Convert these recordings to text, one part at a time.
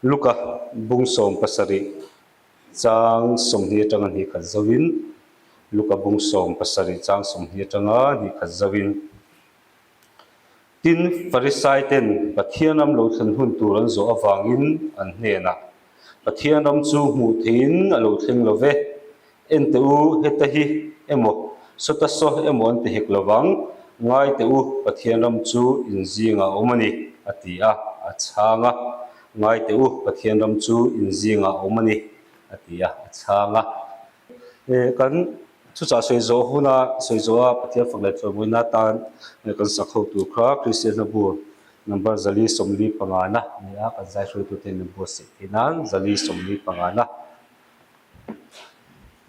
Luka bung 17 chang 20 atanga hnih khat zauhin Luka bung 17 chang 20 atanga hnih khat zauhin Tin, Farisai ten Pathian ram lo thlen hun tur an zawh avangin an hnenah, Pathian ram chu hmuh theihin a lo thleng lo ve, En teh u, heta hi emaw, sawta saw emaw an ti hek lo vang, ngai teh u, Pathian ram chu in zingah a awm a ni, a ti a, a chhang a. Ngai teh u, Pathian ram chu in zingah a awm a ni, a ti a, a chhang a. Kan thuchah sawi zawh huna sawi zawh a, Pathian fak leh chawimawiina atan kan sak ho tur kha Kristian hlabu number 445 na a ni a, kan zai hruaitute min buatsaih theih nan 445 na.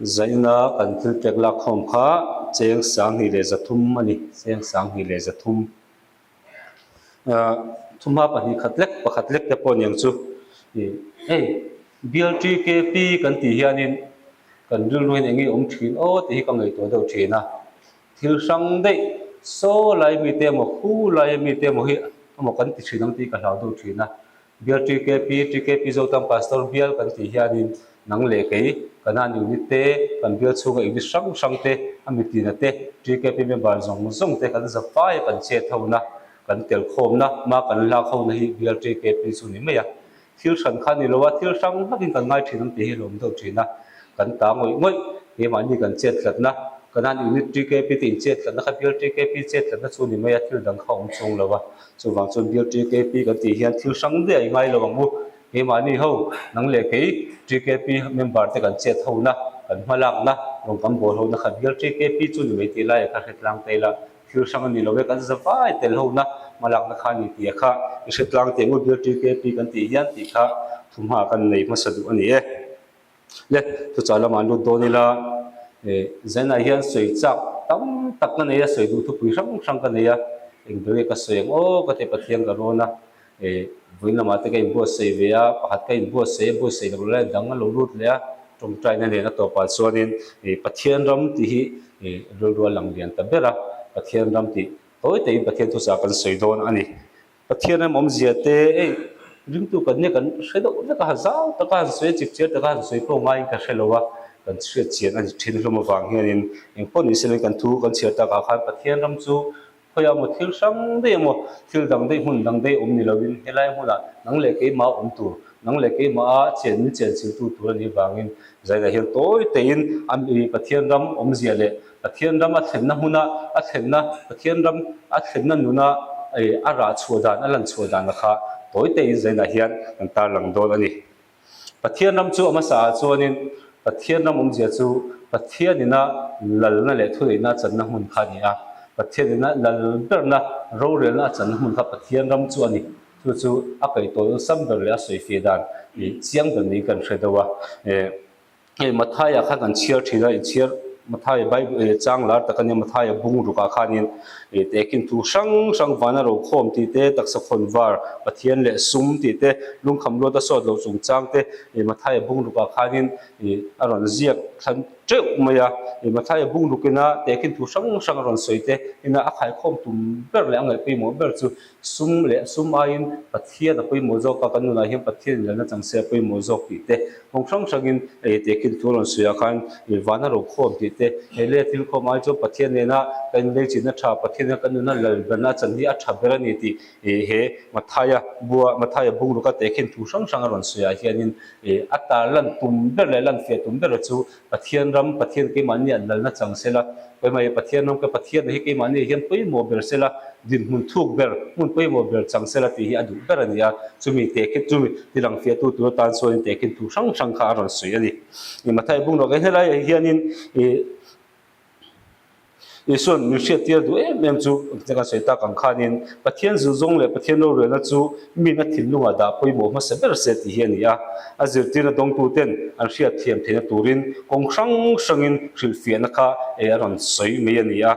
Zaina kan thil tek lak khawm kha cheng 2300 a ni, cheng 2300. Thumha pahnih khat lek pakhat lek te pawh aniang chu ih hei BLTKP kan tih hianin kan rilru hian eng nge awm thin aw tih hi ka ngaihtuah deuh thin a, thil hrang daih saw lai mite emaw khu lai mite emaw hi emaw kan ti thin ang tih ka hlau deuh thin a. Bial TKP, TKP Zotang Pastor Bial kan tih hianin nang leh kei, Kanan unit te, kan bial chhunga unit hrang hrang te, a mitina te, TKP member zawng zawng te kan za fai a kan chet hona, kan tel khawmna, hma kan lak hona hi Bial TKP chu ni mai a. Thil hran kha ni lo a, thil hrang hlakin kan ngai thin ang tih hi a lawm deuh thin a. Kan ta ngawih ngawih, keimahni kan chet tlatna, Kanan unit TKP te in chet tlatna kha Bial TKP chet tlatna chu ni mai a, thil dang kha a awm chung lo a. Chuvang chuan Bial TKP kan tih hian thil hrang daih a i ngai lo ang u. Keimahni ho, nang leh kei TKP member te kan chet hona, kan hma lakna, rawn kan bawl hona kha Bial TKP chu ni mai tih lai a kha hre tlang ta ila, thil hrang a ni lo e, kan za vai tel hona hma lakna kha a ni tih a kha i hre tlang teh ang u Bial TKP kan tih hian tih kha thumhma kan nei hmasa duh a ni e. Le, thuchah lamah an lut dawn ila, Zainah hian sawi chak tam tak ka nei a, sawi duh thupui hrang hrang ka nei a, eng ber nge ka sawi ang aw ka ti Pathian ka rawn a, vawiin lamah te ka inbuatsaih ve a, pakhat ka inbuatsaih a, buatsaih loh lai dang a lo lut leh a, tawngtaina nen a tawpah chuanin Pathian ram tih hi rilru a lang lian ta ber a, Pathian ram tih tawi tawiin Pathian thuchah kan sawi dawn a ni. Pathian ram awmzia te ei ringtu kan nia kan hre deuh vek a, zau taka han sawi a, chip chiar taka han sawi pawh ngaiin ka hre lo a, kan hriat chian a ni thin hlawm avang hianin engpawh ni se kan thu kan chhiar takah khan Pathian ram chu khawiah emaw thil hrang daih emaw thil dang daih hmun dang daih awm ni lovin helai hmunah nang leh keimah awm tur nang leh keimah a chen min chen chiltu tur a nih vangin zainah hian tawi tein a Pathian ram awmzia leh Pathian ram a thlenna hmuna a thlenna, Pathian ram a thlenna nuna a rah chhuah dan, a lan chhuah dan kha tawi tein zainah hian kan tarlang dawn a ni. Pathian ram chu a hmasa ah chuanin Pathian ram awmzia chu Pathian ina lalna leh thuneihna a channa hmun kha a ni a. Pathian ina lal berna, rorelna a channa hmun kha Pathian ram chu a ni. Chu chu a kaihtawi awlsam ber leh a sawifiah dan chiang ber niin kan hre deuh a. Hei Mathaia khan kan chhiar thin a, inchhiar Mathaia Bible eh chang lar tak a nia Mathaia bung rukah khanin eh tehkhin thu hrang hrang vana rokhawm tih te, taksa khawn var Pathian leh sum tih te, lungkham luat a sawt loh chungchang te eh Mathaia bung rukah khanin eh a rawn ziak thlan teuh mai a. Eh Mathaia bung rukina tehkhin thu hrang hrang a rawn sawi te ina a khaikhawm tum ber leh a ngaih pawimawh ber chu Sum leh sum aiin Pathian a pawimawh zawk a, kan nunah hian Pathian inlalna chang se a pawimawh zawk tih te, kawng hrang hrangin ei tehkhin thu a rawn sawi ah khan ih vana rokhawm tih te, hei leh thil khawm ai chuan Pathian nena kan inleichina tha, Pathian nena kan nuna lalbana chan hi a tha ber a ni tih ih he Mathaia bua Mathaia bungruk a tehkhin thu hrang hrang a rawn sawi ah hianin ih a tar lan tum ber leh lan fiah tum ber chu Pathian ram, Pathian keimahni an lalna chang sela, keimah hi Pathian ram ka Pathian hi keimahni hian pawimawh ber sela, dinhmun thuk ber, hmun pawimawh ber chang sela tih hi a duh ber a ni a, chumi tehkhin chumi tilang fiahtu tur atan chuanin tehkhin thu hrang hrang kha a rawn sawi a ni. Mathai bungrua kan helaiah hianin ih Isua'n min hriattir duh em em chu engtin ka sawi tak ang khanin Pathian zulzawng leh Pathian rorelna chu min a thinlungah dah pawimawh hmasa ber se tih hi a ni a. A zirtirna dawngtuten an hriatthiam theihna turin kawng hrang hrangin hrilhfiahna kha ei a rawn sawi mai a ni a.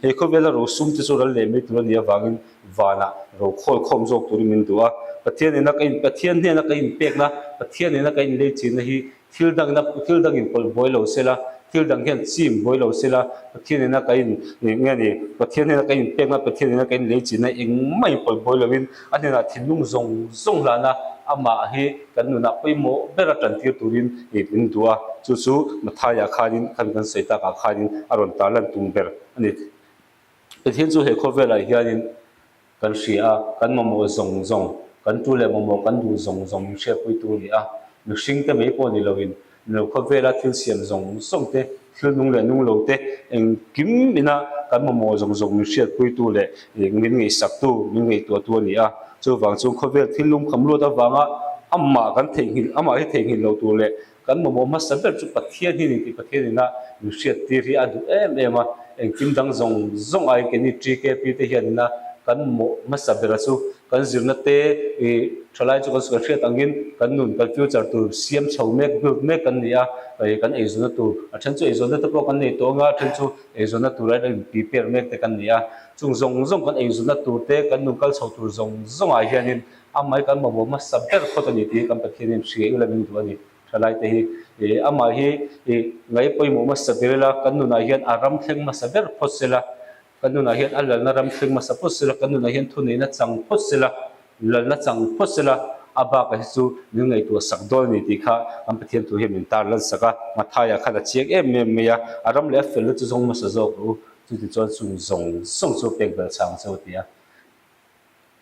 He khawvela rosum te chu ral leh mai tur a nih avangin vanah ro khawl khawm zawk turin min duh a. Pathian nena ka in Pathian hnena ka inpekna, Pathian nena ka inleichina hi Thil dangna thil dangin pawlh buai lo sela, thil dang hian chim buai lo sela, Pathian ina ka in nge ni, Pathian hnena ka inpekna, Pathian ina ka inlei chinna engmah in pawlh buai loin a hnenah thinlung zawng zawng hlana amah hi kan nunah pawimawh bera tantir turin min duh a, chu chu Mathaia khanin khan kan sawi takah khanin a rawn tarlan tum ber a ni. Pathian chu he khawvelah hianin kan hria a, kan mamawh zawng zawng, kan tu leh mamawh kan duh zawng zawng min hriatpuitu a ni a, mihringte mai pawh ni loin Lo khawvela thil siam zawng zawng te, thil nung leh nung lo te, engkim ina kan mamawh zawng zawng min hriatpuitu leh min ngaihsaktu, min ngaihtuahtu a ni a. Chuvang chuan khawvel thil lungkham luat avanga amah kan theihnghilh, amah hi theihnghilh lo tur leh kan mamawh hmasa ber chu Pathian hi a ni tih Pathian ina min hriattir hi a duh em em a. Engkim dang zawng zawng aiin keini TKP te hian ina kan mamawh hmasa bera chu Kan zirna te ih thalai chu kan sawi hriat angin kan nun kan future tur siam chho mek build mek kan ni a, ih kan eizawnna tur a then chu eizawnna te pawh kan nei tawh anga a then chu eizawnna tur a in prepare mek te kan ni a, chung zawng zawng kan eizawnna tur te kan nun kal chho tur zawng zawng ah hianin amah hi kan mamawh hmasa ber phawt a ni tih hi kan Pathianin hria ila min duh a ni. Thalai te hi ih amah hi ih ngaih pawimawh hmasa ber ila kan nunah hian a ram thleng hmasa ber phawt sela Kan nunah hian a lalna ram thleng hmasa phawt sela, kan nunah hian thuneihna chang phawt sela, lalna chang phawt sela, a bakah hi chu min ngaihtuah sak dawn a ni tih kha kan Pathian thu hian min tar lan sak a. Mathaia khan a chiang em em mai a, a ram leh a felna chu zawng hmasa zawk rawh u, chutichuan chung zawng zawng chu pek belh chang che u ti a.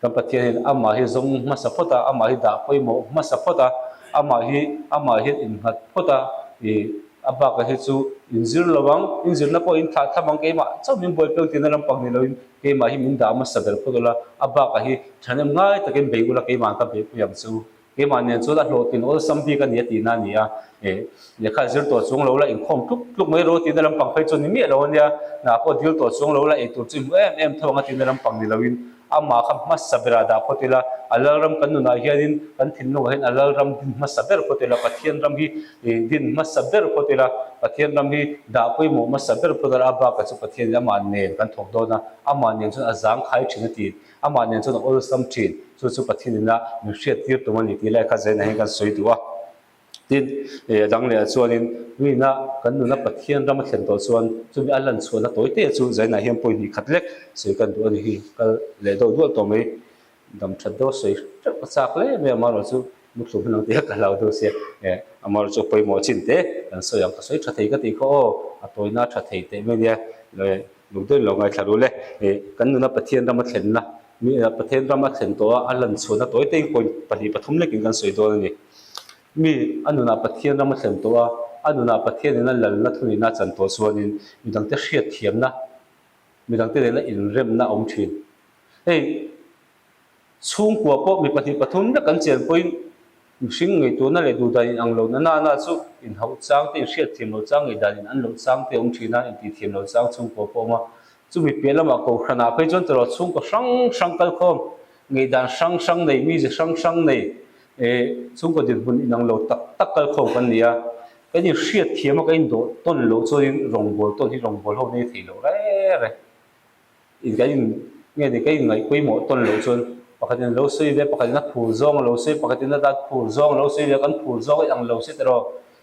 Kan Pathian hian amah hi zawng hmasa phawt a, amah hi dah pawimawh hmasa phawt a, amah hi amah hian innghat phawt a, ih a bakah hi chu inzir lo ang, inzirna pawh in thlah tham ang keimah chauh min buai peng tihna lampang ni loin keimah hi min dah hmasa ber phawt ula, a bakah hi thahnem ngai takin bei ula keimah ka beihpui ang che u. Keimah nen chuan a hlawhtlin awlsam bik a ni a tihna a ni a, eh lehkha zir tawh chuang lo la inkhawm tluk tluk mai rawh tihna lampang phei chu ni miah lo a nia, hna pawh dil tawh chuang lo la eitur chu i hmu em em tho ang a tihna lampang ni loin amah kha hmasa berah dah phawt ila, a Lalram kan nunah hianin kan thinlungah hian a Lalram din hmasa ber phawt ila, Pathian ram hi din hmasa ber phawt ila, Pathian ram hi dah pawimawh hmasa ber phawt ila, a bakah chu Pathianin amah nen kan thawk dawn a, amah nen chuan a zangkhai thin a ti. Amah nen chuan a awlsam thin, chu chu Pathianina min hriattir tum a ni tih lai kha Zaina hian kan sawi duh a. Tin, a dang lehah chuanin nuna kan nuna Pathian ram a thlen tawh chuan chumi a lan chhuahna tawi te chu Zaina hian pawi hnih khat lek sawi kan duh a ni hi. Kal leh deuh dual tawh mai, dam that deuh a sawi teuh a chak hle mai amaherawh chu muthlum hun ang tih a ka hlau deuh sia. Amaherawh chu a pawimawh chin te kan sawi ang, ka sawi tha thei ka tih kha aw, a tawina tha thei teh mai nia. Lung deuhin lo ngaithla ru le. Ih, kan nuna Pathian ram a thlenna, mi Pathian ram a thlen tawh a, a lan chhuahna tawi te in point pahnih pathum lekin kan sawi dawn a ni. Mi a nunah Pathian ram a thlen tawh a, a nunah Pathianin a lalna thunihna a chan tawh chuanin midangte hriatthiamna, midangte nena inremna a awm thin. Hei. Chhungkua pawh mi pahnih pathum vek an chen pawhin mihring ngaihtuahna leh duhdan in ang lohna na na chu inhauh chang te, inhriatthiam loh chang, ngaihdan in an loh chang te a awm thin a, intihthiam loh chang chhungkua pawh a awm a. Chumi piah lamah kohhranah phei chuan tawrh chhungkaw hrang hrang kalkhawm, ngaihdan hrang hrang nei, mize hrang hrang nei, eh chhungkaw dinhmun inang lo tak tak kalkhawm kan ni a. Kan inhriatthiam a, kan indawh tawn loh chuanin rawngbawl tawn hi rawngbawl ho nei thei loh reng reng. In ka in nge ni ka in ngaih pawimawh tawn loh chuan pakhatin a lo sawi ve, pakhatin a phur zawng a lo sawi, pakhatin a dat phur zawng a lo sawi ve, kan phur zawng a inang lo si tiraw.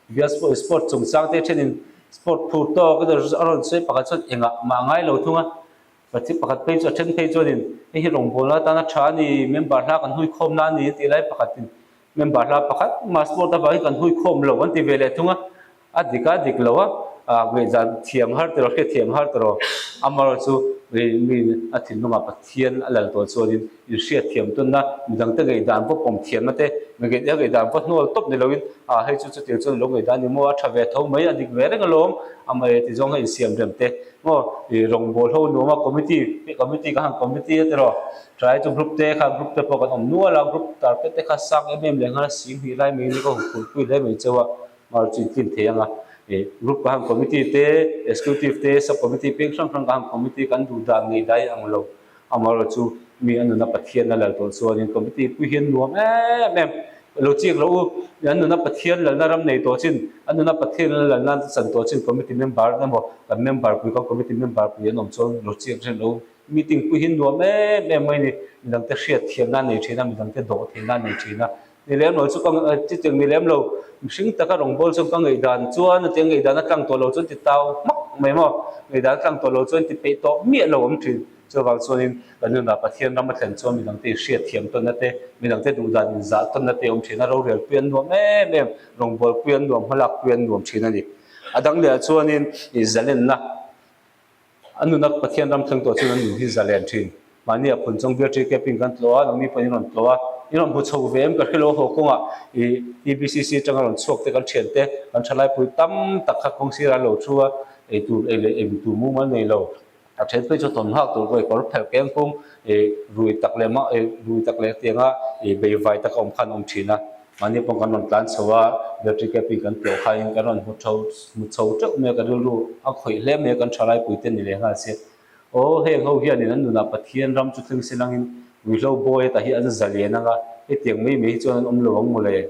Bial sport sport chungchang te thenin sport phur tawk a rawn sawi pakhat chuan engah mah ngai lo thung a, pakhat phei chu a then phei chuanin hei hi rawngbawlna atana tha a ni, member hla kan huikhawmna a ni a tih lai pakhatin Member hla pakhat mah sport avangin kan hui khawm lo an ti ve leh thung a, a dik a dik lo a, ngaihdan thiam har tiraw hriat thiam har tiraw amaherawh chu mi a thinlungah Pathian a lal tawh chuanin inhriat thiam tawnna midangte ngaihdan pawh pawm thiamna te ngaihdan pawh hnual tawp ni loin ah hei chu chutiang chuan lo ngaihdan ni maw a tha ve tho mai a dik ve reng alawm amaherawh ti zawng kha insiam rem te maw rawngbawl ho nuam a committee committee ka han committee a tiraw Trai chu group te kha group te pawh kan awm nual a, group target te kha sang em em leh nghal a, sing hnih lai mai in ka huphurh pui hle mai cheu a, mar chu in tlin thei ang a, ih group ka han committee te, executive te, sub committee peng hrang hrang ka han committee kan duh dan ngei dai ang lo, amaherawh chu mi a nuna Pathian a lal tawh chuanin committee pui hian nuam em em lo chik loh u, an nuna Pathian lalna ram nei tawh chin, an nuna Pathian lalna chan tawh chin committee member emaw kan member pui kan committee member pui an awm chuan lo chik hreh lo u. Meeting pui hi nuam em em mai a ni. Midangte hriat thiamna a nei thin a, midangte dawh theihna a nei thin a. Ni lem lo chu ka chutiang ni lem lo, mihring taka rawngbawl chuan ka ngaihdan chuan a tia ngaihdan a tlang tawh lo chuan ti tau hmak mai maw? Ngaihdan a tlang tawh lo chuan ti peih tawh miah lo awm thin. Chuvang chuanin kan nunah Pathian ram a thlen chuan midangte i hriatthiam tawnna te, midangte duhdan inzah tawnna te a awm thin a, rorelpui an nuam em em, rawngbawlpui an nuam, hmalakpui an nuam thin a ni. A dang lehah chuanin i zalenna A nuna Pathian ram thleng tawh chuan an nun hi zalen thin. Mahni a phun chawng bial ṭi kep in kan tlawh a, nangni pawhin in rawn tlawh a, in rawn hmu chho ve em ka hre lo haw kawngah i TBCC atanga rawn chhuak te kan thian te, kan thalaipui tam tak kha kawng sirah an lo thu a, ei tur ei leh eng tur mumal nei lo. A then phei chu tawn nghak tur pawh i kawr phelh keng kawng i rui tak leh mah i rui tak leh tianga i beivai taka awm khan awm thin a. Mahni pawh kan rawn tlan chho a, battery cap in kan tlawh khain kan rawn hmu tho hmu chho teuh mai a, ka rilru a khawih hle mai a, kan thalaipui te ni leh nghal se. Aw heng ho hianin an nunah Pathian ram chu thleng se langin ruihhlo bawi ata hi an zalian ang a, hetiang mai mai hi chuan an awm lo ang mawle.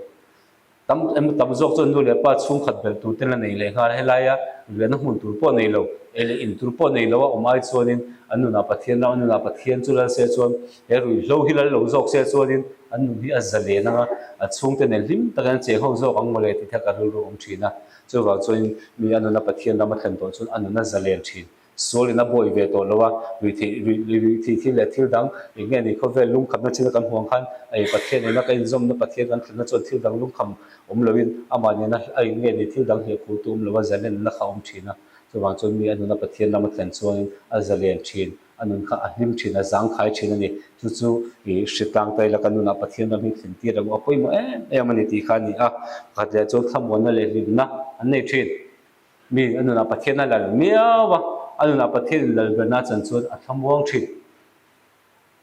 Tam emaw tam zawk chuan nu leh pa chhungkhat belh tur te la nei leh nghal, helaia riahna hmun tur pawh nei lo, ei leh in tur pawh nei lo a awm ai chuanin an nunah Pathian ram, an nunah Pathian chu lal se chuan he ruihhlo hi lal lo zawk se chuanin an nun hi a zalen ang a, a chhungte nen hlim takin an cheng ho zawk ang mawle tih kha ka rilru awm thin a. Chuvang chuanin mi a nuna Pathian ram a thlen tawh chuan a nun a zalen thin. Sualin a buai ve tawh lo a, ruihtheih ruih ruihtheih thil leh thil dang eng nge ni khawvel lungkhamna chin a kan hmuh ang khan ei Pathian nena ka inzawmna Pathian kan thlenna chuan thil dang lungkham awm loin amah nena a eng nge ni thil dang hliahkhuhtu awm lo a zalenna kha a awm thin a. Chuvang chuan mi a nuna Pathian ram a thlen chuanin a zalen thin. A nun kha a hlim thin, a zangkhai thin a ni. Chu chu i hritlang ta ila ka nunah Pathian ram hi thlen tir ang u, a pawimawh em em a ni tih kha a ni a. Pakhat leh chuan thlamuanna leh hlimna an nei thin. Mi a nunah Pathian a lal miau a, a nunah Pathianin lal berna a chan chuan a thlamuang thin.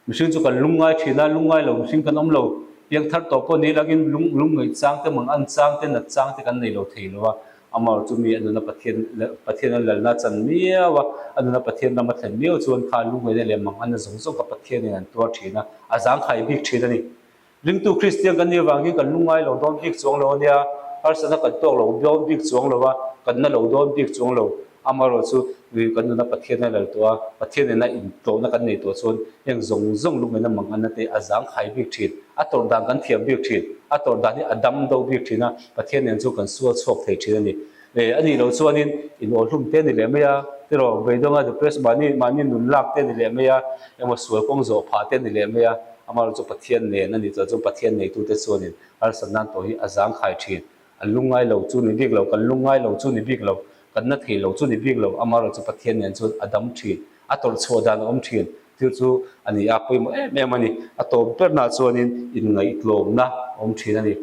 Mihring chu kan lungngai thin a, lungngai lo mihring kan awm lo. Piangthar tawh pawh ni langin lung lungngaih chang te, mang an chang te, nat chang te kan nei lo thei lo a. Amah chu mi a nuna Pathian Pathian a lalna a chan miau a, a nuna Pathian ram a thlen miau chuan kha lungngaihna leh manganna zawng zawng kha Pathianin an tuar thin a, a zangkhai bik thin a ni. Ringtu Kristian kan nih avangin kan lungngai lo dawn bik chuang lo a nia, harsatna kan tawk lo dawn bik chuang lo a, kan na lo dawn bik chuang lo. Amaherawh chu kan nuna Pathian a lal tawh a, Pathian nena intlawhna kan nei tawh chuan heng zawng zawng lungngaihna manganna te a zangkhai bik thin. A tawrh dan kan thiam bik thin. A tawrh dan hi a dam do bik thin a, Pathian nen chu kan sual chhuak thei thin a ni. E, a nih loh chuanin in awlhlum te a ni leh mai a, tiraw, beidawnga depress mahni mahni nun lak te a ni leh mai a, emaw sual kawng zawh phah te a ni leh mai a, amaherawhchu Pathian nen a nih chuan chuan Pathian neitute chuanin harsat nan tawh hi a zangkhai thin. An lungngai lo chu ni bik lo, kan lungngai lo chu ni bik lo, kan na thei lo chu ni bik lo, amaherawhchu Pathian nen chuan a dam thin, a tawrh chhuah dan a awm thin. Thil chu a ni a, pawimawh em em a ni. A tawp bernaah chuanin inngaihtlawmna a awm thin a ni.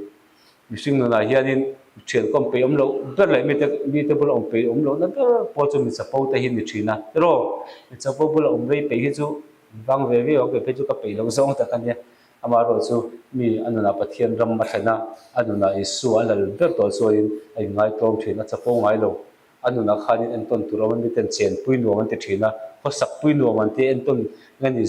Mihring nunah hianin thian kawm peih awm loh ber leh mite mite bula awm peih awm lohna ber pawh chu mi chapo te hi ni thin a. Tiraw, mi chapo bula awm rei peih hi chu vang ve viau ang, kei phei chu ka peih loh zawng tak a nia. Amaherawh chu mi a nunah Pathian ram a thlen a, a nunah Isua a lal ber tawh chuanin a inngaihtlawm thin, a chapo ngai lo. A nunah khanin entawn tur awm a, miten chenpui nuam an ti thin a, khawsakpui nuam an ti a, entawn nge ni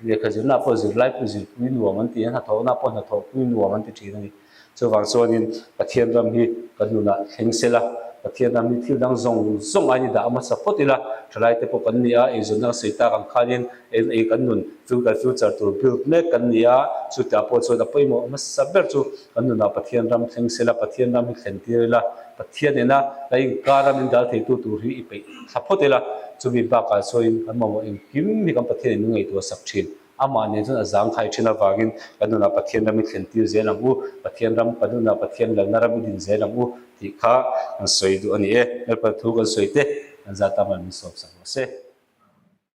lehkha zirnaah pawh zirlai pawh zirpui nuam an ti a, hnathawhnaah pawh hnathawhpui nuam an ti thin a ni. Chuvang chuanin Pathian ram hi kan nunah thleng se la, Pathian ram hi thil dang zawng zawng aiin i dah hmasa phawt ila, thalaite pawh kan ni a, eizawnna ka sawi tak ang khanin ei kan nun chu kan future tur build mek kan ni a, chutiang pawh chuan a pawimawh hmasa ber chu kan nunah Pathian ram thleng se la, Pathian ram hi thlen tir ila, Pathian nena kan inkar a min dal theitu tur hi i peih thla phawt ila, chumi bakah chuanin kan mamawh engkim hi kan Pathian in min ngaihtuah sak thin. Amah nen chuan a zangkhai thin avangin kan nunah Pathian ram i thlen tir zel ang u, Pathian ram kan nunah Pathian lalna ram i din zel ang u tih kha kan sawi duh a ni e. Lalpa thu kan sawi te kan zat tam an min sawm sak rawh se.